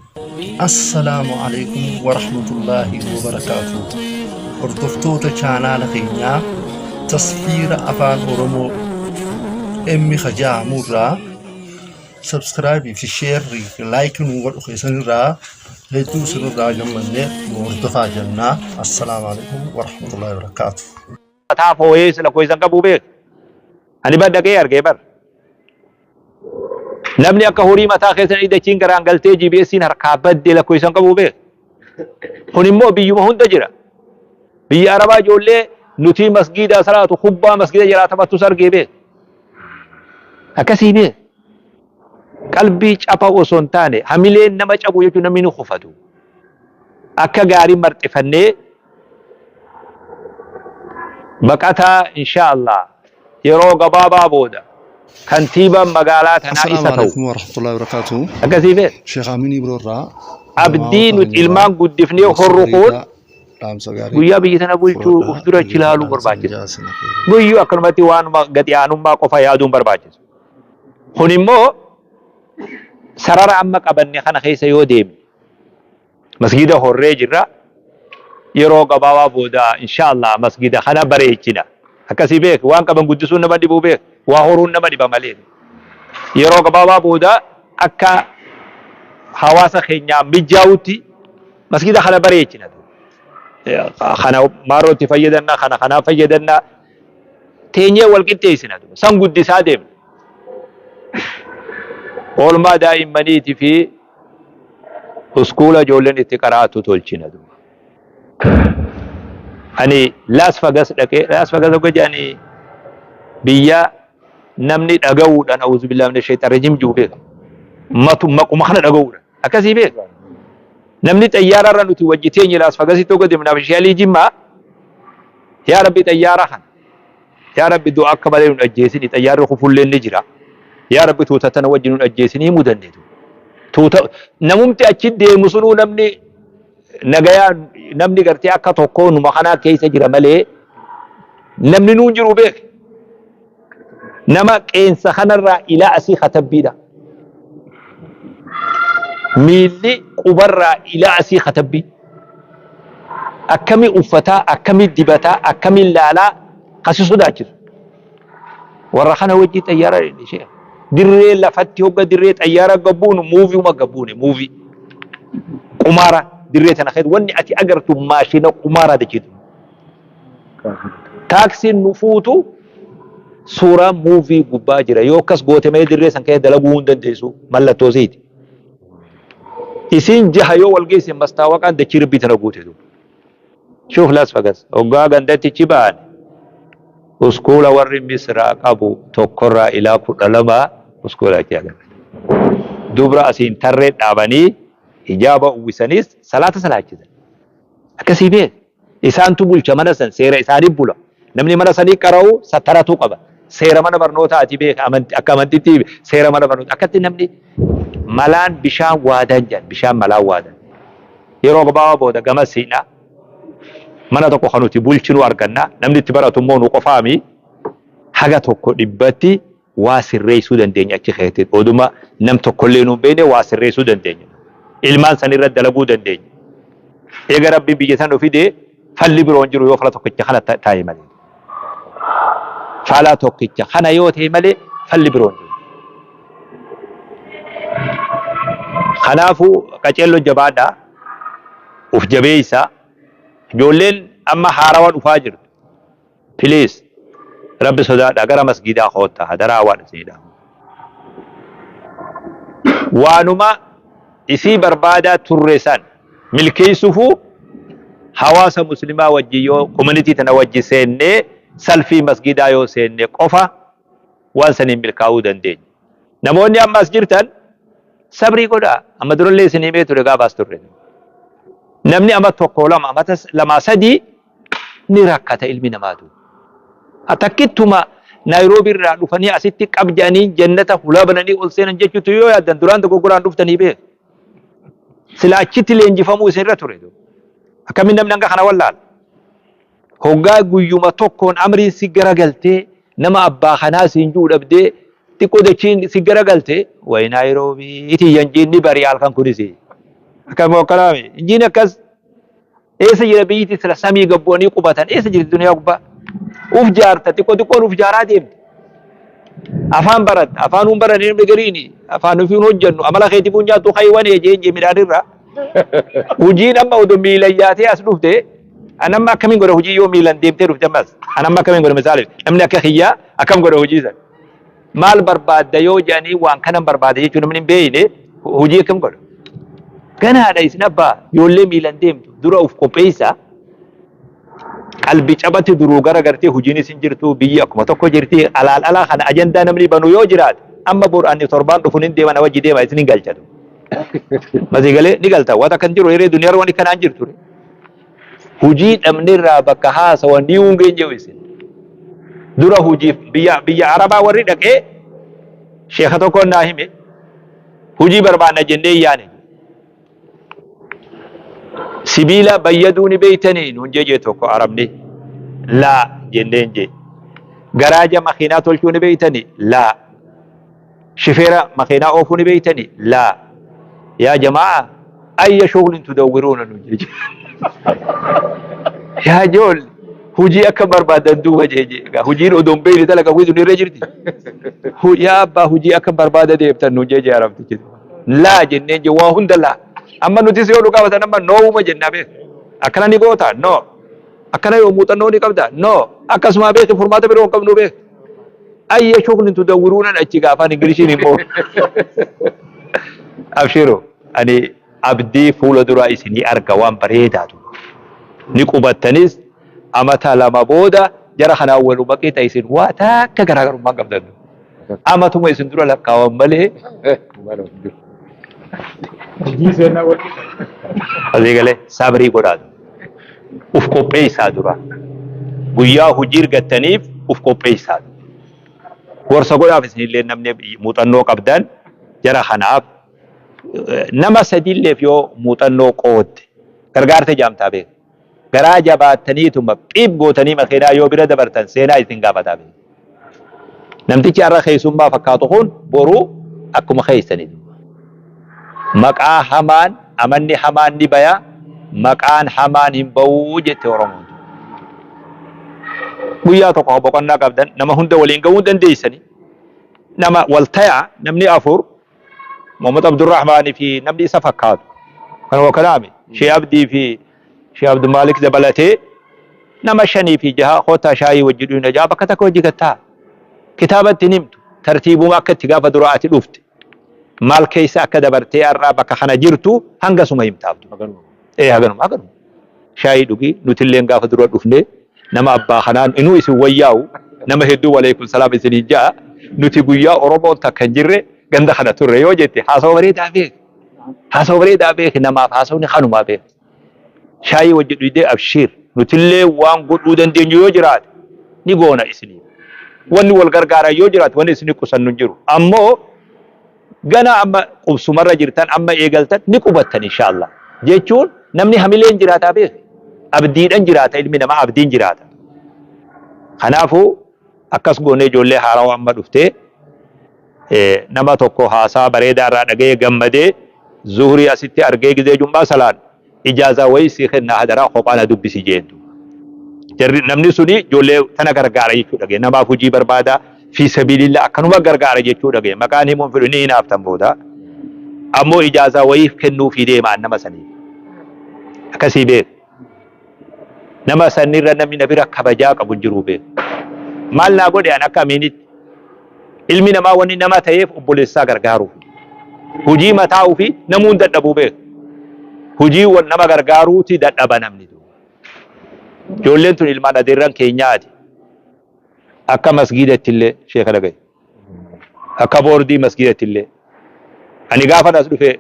Assalaamu Aleykum Warahmatullaahi Wabarakaatuh. Hordoftoota chaanaala keenyaa Tasfiira Afaan Oromoo M Kajaamu irraa subscribe fi share fi like nu godhu keessanirraa hedduu isinirraa gammanne nu hordofaa jennaa. Assalaamu Aleykum Warahmatullaahi Wabarakaatuh. Mataa fooyee sila koo isan qabuu beek. Ani bar dhaqee argee bar. Namni akka horii mataa keessan dachiin garaan galtee GBS'n harkaa baddee lakkoo isan qabuu beek. Kun immoo biyyuma hunda jira. Biyya Arabaa ijoollee nutii masgiidaa salaatu kubbaa masgiida jalaa taphattus argee beek. Akkasii beek. Qalbii capa osoo hin taane hamileen nama cabu jechuun namni ni kufatu. Akka gaarii marxifannee baqataa insha Allah yeroo gabaabaa booda kantiibaan magaalaa tanaa Assalaamu isa ta'u. alaikum warahmatullahi wabarakatuh. Akkasii fedha. Sheekh Amin Ibro irraa Abdii nuti ilmaan guddifnee gorsa horru kun bareedaa dhaamsa gaarii guyyaa biyya tana bulchuu fudhadhaa uf dura achi ilaaluu dhaggeeffadhaan isin barbaachisa. jaa isin afeera. Guyyuu akkanumatti waanuma gadi aanummaa qofa yaaduun barbaachisu. Kun immoo sarara amma qabanne kana keessa yoo deemne Masgiida horree jirra. Yeroo gabaabaa booda insha Allah masgiida kana bareechina. Akkasii beek waan qaban guddisuun nama dhibuu beek waa horuun nama dhiba malee. Yeroo gabaabaa booda akka hawaasa keenyaa mijaa'utti masgiida kana bareechina. Kana maarrootti fayyadannaa kana kanaa fayyadannaa teenyee wal qixxeessina. San guddisaa deemna. Oolmaa daa'immaniitii fi Uskuula ijoolleen itti qaraatu tolchina duuba. Ani Las Vegas dhaqee Las Vegas hogga jedhani biyya namni dhaga'uudhaan a'uuzu billaahi mina shayxaan rajiim jiru beeku. Matu maquma kana dhaga'uudhaan akkasii beeku. Namni xayyaara irra nuti wajji teenye Las Vegasitti hogga deemnaaf ishee alii jimmaa yaa rabbi xayyaara kana Yaa Rabbi du'a akka malee nun ajjeesini xayyaarri kufullee ni jira. Yaa Rabbi tuuta tana wajji nun ajjeesini himuu dandeetu. Tuuta namumti achi deemu sunuu namni nagayaa namni gartee akka tokkoo numa kanaa keessa jira malee namni nuun jiru beek. Nama qeensa kanarraa ilaa asii katabbiidha. Miilli qubarraa ilaa asii katabbii. Akkami uffataa, akkami dibataa, akkami laalaa kasi sodaachisu. Warra kana wajji xayyaara ishee dirree lafatti hogga dirree xayyaara gabbuunu muuviuma gabbuune muuvii. Qumaara dirree tana keessa wanni ati agartu maashina qumaaraa dachiitu. Taaksiin nu fuutu suuraa muuvii gubbaa jira. Yoo akkas goote malee dirree san keessa dalaguu hin dandeessu mallattoo siiti. Isiin jaha yoo wal geesse mastaawaqaan dachii rabbii tana guute duuba. Shuuf Las Vegas hoggaa gandattichi ba'an uskuula warri Misraa qabu tokkorraa ilaa 12 uskuula achi agarra. Dubra asiin tarree dhaabanii hijaaba uwwisaniis salaata salaachisan. Akkasii beek. Isaantu bulcha mana san seera isaanii bula. Namni mana sanii qara'u sattaratu qaba. Seera mana barnootaa ati beeka amanti akka amantitti seera mana barnootaa akkatti namni malaan bishaan waadan jedhan bishaan malaan waadan. Yeroo gabaabaa booda gama siinaa mana tokko kan nuti bulchinu arganna namni itti baratu immoo nu qofaami haga tokko dhibbatti waa sirreessuu dandeenya achi keessatti oduma nam tokkollee nu hin beekne waa sirreessuu dandeenya. Ilmaan san irra dalaguu dandeenya. Eega Rabbiin biyya san fide falli biroo hin jiru yoo fala tokkicha kana taa'e malee. Fala tokkicha kana yoo ta'e malee falli biroo hin jiru. Kanaafuu qaceelloo jabaadhaa uf jabeessaa ijoolleen amma haarawa dhufaa jirtu. Please Rabbi sodaadhaa gara masgiidaa koottaa hadaraa waan isinii dhaamu. Waanuma isii barbaadaa turre san milkeessuufuu hawaasa muslimaa wajji yoo community tana wajji seennee salfii masgiidaa yoo seenne qofa waan saniin milkaa'uu dandeenya. Namoonni amma as jirtan sabrii godhaa. Amma durallee isin himee ture gaafa as turre. Namni amma tokko lama amata lamaa sadii ni rakkata ilmi namaatu. Takkituma Naayiroobii irraa dhufanii asitti qab jedhanii jannata hulaa bananii ol seenan jechuutu yoo yaaddan duraan dogoggoraan dhuftanii beeku. Sila achitti leenjifamuu isin irra ture. Akkamiin namni hanga kana wallaala? Hoggaa guyyuma tokkoon amriin si garagaltee nama abbaa kanaa siin jiru dhabdee xiqqoo dachiin si garagalte wayi Naayiroobii tiyyan jiinni bari halkan kunis. Akkam akkanaami. Injiin akkas eessa jira biyyiti sila samii gad bu'anii qubatan eessa jirti duniyaa gubbaa? Uf jaarta xiqqoo xiqqoon uf jaaraa deemte. Afaan baratta afaan hun baranne namni gariini afaan ofii hin hojjannu amala keetiif hun nyaattu haywan jeen jee midhaan irraa. Hojiin amma odoo miilan yaatee as dhufte an amma akkamiin godha hojii yoo miilan deemtee dhufte ammas an amma akkamiin godha misaaliif namni akka kiyyaa akkam godha hojii san. Maal barbaadda yoo jedhanii waan kanan barbaada jechuun namni hin beekne hojii akkam godha. Ganaadha isin abbaa ijoollee miilan deemtu dura of qopheessaa. Qalbi cabatti duruu gara gartee hojiin isin jirtu biyyi akkuma tokko jirti alaal alaa kana ajandaa namni banu yoo jiraate amma bor ani torbaan dhufu nin deema na wajji deema isin hin galchatu. Masii galee ni galta waan akkan jiru yeree duniyaa waan akkanaan jirtu. Hujii dhabnerraa bakka haasawan ni hungeen jedhu isin. Dura hujiif biyya biyya Arabaa warri dhaqee sheeka tokkoon naa hime hujii barbaanna jennee yaane. Sibiila bayyaduu ni beeytanii nuun jee jee tokko Arabni. Laa jenneen jee. Garaaja makiinaa tolchuu ni beeytanii? Laa. Shifeera makiinaa oofuu ni beeytanii? Laa. Yaa jamaa ayya shuglin tudawwiruuna nuun jee jee. Yaa joolle hujii akka barbaadan duuba jee jee. Egaa hujiin odoo hin beeyne dalaga hujii irra jirti. Yaa abbaa hujii akka barbaada deemtan nuun jee jee Arabtichi. Laa jenneen jee waa hunda laa. Amma nutis yoo nu gaafatan amma noowuma jennaa beek. Akkana ni goota? No. Akkana yoo muuxannoo ni qabda? No. Akkasuma beeki furmaata biroo hin qabnu beek. Ayya shuglin tudawwiruunan achi gaafaan Ingiliishiin immoo. Abshiru ani abdii fuula duraa isinii arga waan bareedaatu. Ni qubattanis amata 2 booda jara kanaan waluma qixa isin waa takka garaagarummaa hin qabdan. Amatuma isin dura lakkaawan malee. Hojii seenaa wal qixa. Asii galee sabrii godhaa. Uf qopheessaa dura. Guyyaa hojii argattaniif uf qopheessaa. Gorsa godhaaf isinillee namni muuxannoo qabdan jara kanaaf nama sadiilleef yoo muuxannoo qoodde gargaarte jaamtaa beeka. Garaa jabaattaniituma phiip gootanii makiinaa yoo bira dabartan seenaa isin gaafataa beeka. Namtichi har'a keessummaa fakkaatu kun boru akkuma keessani. Maqaa hamaan amanni hamaan ni baya maqaan hamaan hin ba'uu jette Oromoon. Guyyaa tokko boqonnaa qabdan nama hunda waliin ga'uu hin dandeessani. Nama wal tayaa namni 4 Muhammad Abdurrahmaan fi namni isa fakkaatu. Kanuma kanaami. Shee Abdii fi Shee Abdulmaalik dabalatee nama 5 fi 6 kottaa shaayii wajji dhuyna ja'a bakka takka wajji gattaa. Kitaaba itti hin himtu. Tartiibuma akka itti gaafa dura ati dhufte. Maal keessa akka dabartee har'aa bakka kana jirtu hangasuma himtaaf. Ee haganuma haganuma. Shaayii dhugi nutilleen gaafa dura dhufne nama abbaa kanaan inuu isin wayyaa'u nama hedduu waleekum salaam isiniin ja'a nuti guyyaa Oromoon takka hin jirre ganda kana turre yoo jette haasawa bareedaa beek. Haasawa bareedaa beek namaaf haasawni kanumaa beek. Shaayii wajji dhuydee abshiir nutillee waan godhuu dandeenyu yoo jiraate ni goona isiniif. Wanni wal gargaaran yoo jiraate wanni isinii qusannu hin jiru. Ammoo Ganaa amma qubsumarra jirtan amma eegaltan ni qubattan inshallah. Jechuun namni hamileen jiraataa beeki. Abdiidhan jiraata ilmi namaa abdiin jiraata. Kanaafuu akkas goonee ijoollee haarawa amma dhuftee nama tokko haasaa bareedaa irraa dhaga'ee gammadee zuhurii asitti argee gizee jum'aa salaan ijaazaa wayii sii kennaa hadaraa kophaa na dubbisi jeen duuba. Jarri namni suni ijoollee tana gargaara jechuu dhagee namaaf hojii barbaada fi sabiilillah akkanuma gargaara jechuu dhagee maqaan himuun fedhu ni hinaaftan booda ammoo ijaazaa wayiif kennuufii deemaan nama saniif. Akkasii beeku. Nama sanirra namni na bira kabajaa qabu hin jiru beeku. Maal naa godhe an akka amiinitti Ilmi namaa wanni nama ta'eef obboleessaa gargaaruuf. Hujii mataa ofii namuun dadhabuu beeku. Hujii wal nama gargaaruuti dadhaba namni. Ijoolleen tun ilmaan adeerran keenyaati. Akka masgiidatti illee sheeka dhagaye. Akka boordii masgiidatti illee. Ani gaafa as dhufe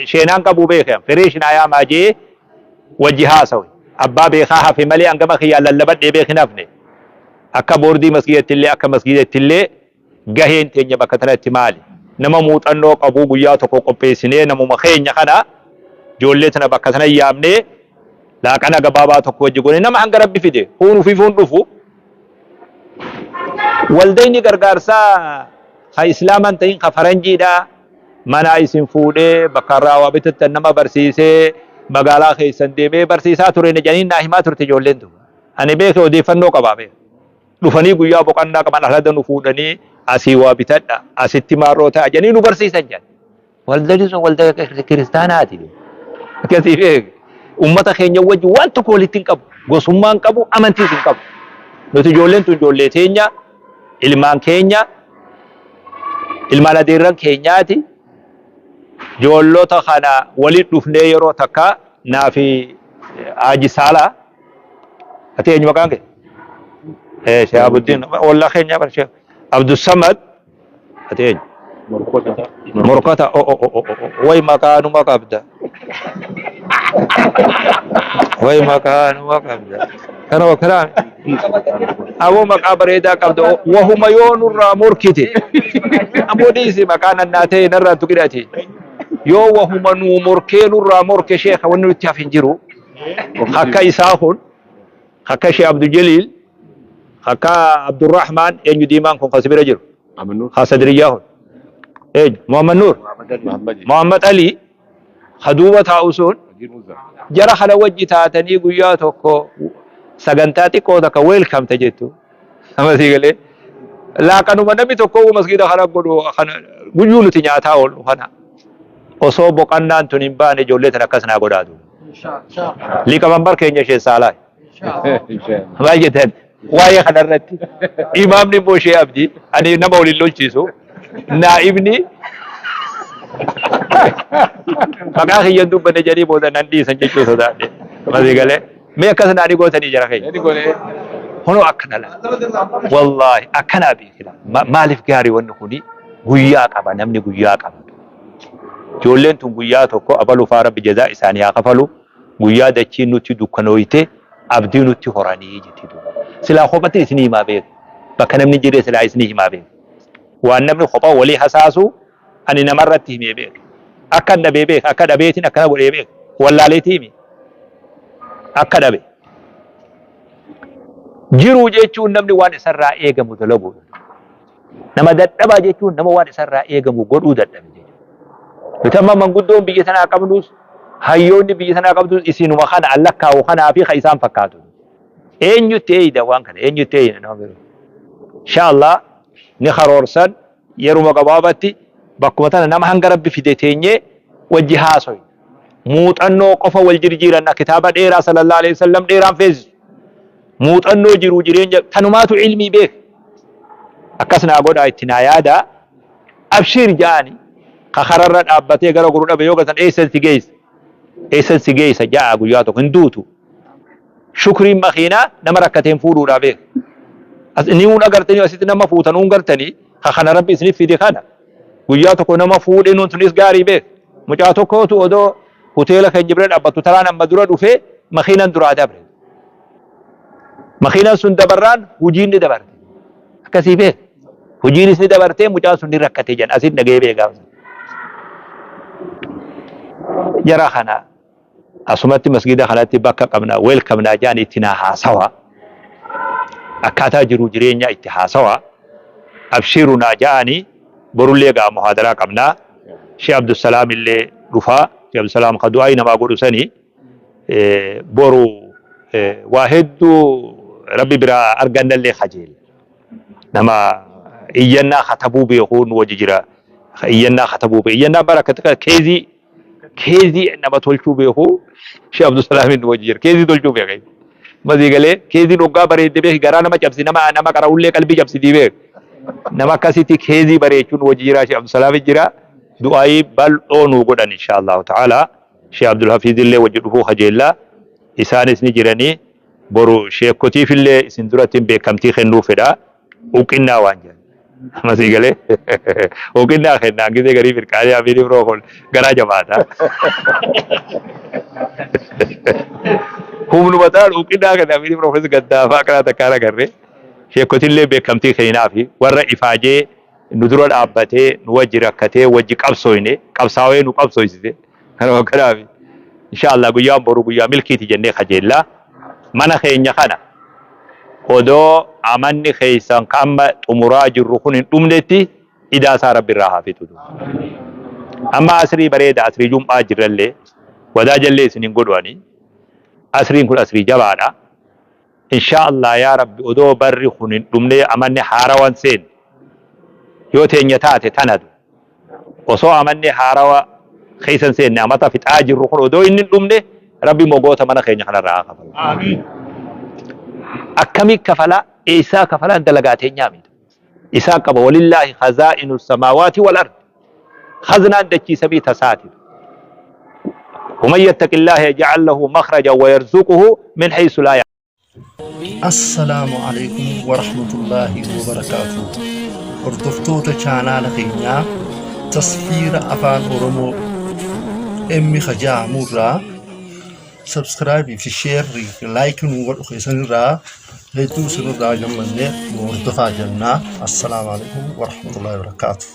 sheenaan qabuu beeke. Fireesh naa yaamaa jee wajji haasawe. Abbaa beekaa hafe malee hangama kiyyaan lallabadhee beekin hafne. Akka boordii masgiidattillee akka masgiidattillee gaheen teenya bakka tanatti maali? Nama muuxannoo qabuu guyyaa tokko qopheessinee namuma keenya kana ijoollee tana bakka tana yaamnee laaqana gabaabaa tokko wajji goone nama hanga rabbi fide huun ufiifuu hin dhufu. Waldayni gargaarsaa ka islaamaan ta'in ka faranjiidhaa. Manaa isin fuudhee bakka irraa waa bitattan nama barsiisee magaalaa keessan deemee barsiisaa ture jedhanii naa himaa turte ijoolleen tun. Ani beeke odeeffannoo qabaa beeka. Dhufanii guyyaa boqannaa qaban alhada nu fuudhanii asii waa bitadha asitti maarroo ta'a jedhanii nu barsiisan jedhan. Waldaan sun waldaa kiristaanaati. Akkasii beek. Uummata keenya wajjin waan tokko walitti hin qabu. Gosummaa hin qabu, amantiis hin qabu. Nuti ijoolleen tun ijoollee teenya, ilmaan keenya, ilmaan adeerran keenyaati. Ijoollota kana walitti dhufnee yeroo takka naa fi Haaji Saalaa ati eenyu maqaan kee? Eh, Shahaabuddin ollaa keenyaa bara Sheekh Abdussamad ati eenyu? Morkata o o o o o way maqaanuma qabda. Way maqaanuma qabda. Kana wakkalaan aboo maqaa bareedaa qabda wahuma yoo nurraa morkite aboo dhiisi maqaa nannaa ta'e narraa tuqidhati yoo wahuma nuu morkee nurraa morke sheekha wanni nutti hafe hin jiru akka isaa kun akka shee Abdul Jaliil akka Abdurrahmaan eenyu diimaan kun kan si bira jiru ka sadriyyaa kun eenyu Muhammad Nuur Muhammad Ali ka duuba taa'u sun jara kana wajji taatanii guyyaa tokko sagantaa xiqqoo takka weelkamte jettu nama sii galee laaqanuma namni tokko masgiida kana godhu kana guyyuu nuti nyaataa oollu kana osoo boqannaan tun hin baane ijoollee tan akkas naa godhaatu. Liqamanbar keenya ishee saalaa. Maal jettan waa'ee kanarratti imaamni immoo ishee abdii ani nama waliin lolchiisu naa'ibni maqaa kiyyan dubbanne jedhanii booda nan dhiisan jechuu sodaadhe. Masii galee mee akkas naani gootanii jara keenya. Kunoo akkana laa. Wallaahi akkanaa beekila. Maaliif gaarii wanni kuni guyyaa qaba namni guyyaa qaba. Ijoolleen tun guyyaa tokko abalu faa rabbi jazaa isaanii haa kafalu guyyaa dachiin nutti dukkanooyte abdii nutti horanii jetti duuba. Silaa kophatti isinii himaa beeku. Bakka namni jirre silaa isinii himaa beeku. Waan namni kophaa walii hasaasu ani namarratti himee beeku. Akka dhabee beeka akka dhabeetiin akkana godhee beeka. Wallaaleetii himi. Akka dhabe. Jiruu jechuun namni waan isarraa eegamu dalaguudha. Nama dadhabaa jechuun nama waan isarraa eegamu godhuu dadhabe jechuudha. Nuti amma manguddoon biyya tanaa qabnus hayyoonni biyya tanaa qabdus isinuma kana allakkaa'u kanaa fi ka isaan fakkaatu. Eenyutti eeyda waan kana eenyutti eeyda nama biroo. Inshallah ni karoorsan yeruma gabaabatti bakkuma tana nama hanga rabbi fide teenyee wajji haasoyna. Muuxannoo qofa wal jirjiiranna kitaaba dheeraa sallallahu alaihi wasallam dheeraan feesisu. Muuxannoo jiruu jireenya tanumaatu ilmii beeka. Akkas naa godhaa itti naa yaadaa. Abshiir ja'ani ka kararra dhaabbatee gara goru dhabe yoo gatan eessan si geessa? Eessan si geessa ja'a guyyaa tokko hin duutu. Shukriin makiinaa nama rakkateen fuudhuudhaa beeka. As ni uun agartanii asitti nama fuutan uun gartanii ka kana rabbi isiniif fide kana guyyaa tokko nama fuudhee nuun tunis gaarii beeka. Mucaa tokkootu odoo hoteela keenya bira dhaabbatu taraan amma dura dhufee makiinan duraa dabre. Makiinaan sun dabarraan hojiin ni dabarte. Akkasii beeka. Hojiinis ni dabartee mucaan sun ni rakkate jedhan asin dhaga'ee beekaa. Jara kana asumatti masgida kanatti bakka qabna welcome naa jedhan itti naa haasawa. Akkaataa jiruu jireenyaa itti haasawa. Abshiiru naa jedhanii borullee gaa muhaadaraa qabnaa. Shee Abdusalaam illee dhufaa. Shee Abdusalaam ka du'aa namaa godhu sanii boru waa hedduu rabbi biraa argannallee kajeella. Nama iyyannaa katabuu beekuu nu wajji jira. Iyyannaa katabuu beeku. Iyyannaa bara akka keezii keezii nama tolchuu beeku Shee Abdusalaamiin nu wajji jira. Keezii tolchuu beeka. Masii galee keeziin hoggaa bareedde beeki garaa nama cabsi nama nama qara'ullee qalbii cabsitii beek. Nama akkasitti keezii bareechuun nu wajji jira Shee Abdusalaamiin jira. Du'aayii bal'oo nu godhan insha Allahu ta'ala. Shee Abdul Hafiiz illee wajji dhufuu kajeella. Isaanis ni jiranii. Boru sheekotiif illee isin duratti beekamtii kennuu fedha. Uqinnaa waan jedhan. Masii galee uqinnaa kennaa gisee garii firqaanii abiin biroo kun garaa jabaata. Humnuma ta'an uqinnaa kenna abiin biroo kunis gaddaafaa akkanaa takkaan agarre. Sheekotillee beekamtii kennaafi warra ifaajee nu dura dhaabbatee nu wajji rakkatee wajji qabsooyne qabsaawee nu qabsooysise kanuma kanaaf insha Allah guyyaan boru guyyaa milkiiti jennee kajeellaa mana keenya kana odoo amanni keessan ka amma xumuraa jirru kun hin dhumnetti idaa isaa rabbi irraa haa fixu. Amma asrii bareeda asrii jum'aa jirrallee wadaa jallee isin hin godhu ani. Asriin kun asrii jabaadha. Inshaa Allah yaa Rabbi odoo barri kun hin dhumnee amanni haarawan seenne yoo teenya taate tanadu osoo amanni haarawa keessa hin seenne amata fixaa jirru kun odoo inni hin dhumne Rabbi mogoota mana keenya kanarraa haa kafalu. Aamiin. Akkamii kafalaa eessaa kafalaan dalagaa teenyaa miti. Isaa qaba walillaahi khazaa'inu samaawaati wal ardi. Khaznaan dachii samii tasaati. ومن يتق الله يجعل له مخرجا ويرزقه من حيث لا Assalaamu alaikum warahmatullaahi wabarakaatuh. Hordoftoota chaanaala keenyaa tasfiira afaan Oromoo emmi kajaamurraa subscribe fi share fi like nu godhu keessanirraa hedduu isinirraa gammanne nu hordofaa jennaa. Assalaamu alaikum warahmatullaahi wabarakaatuh.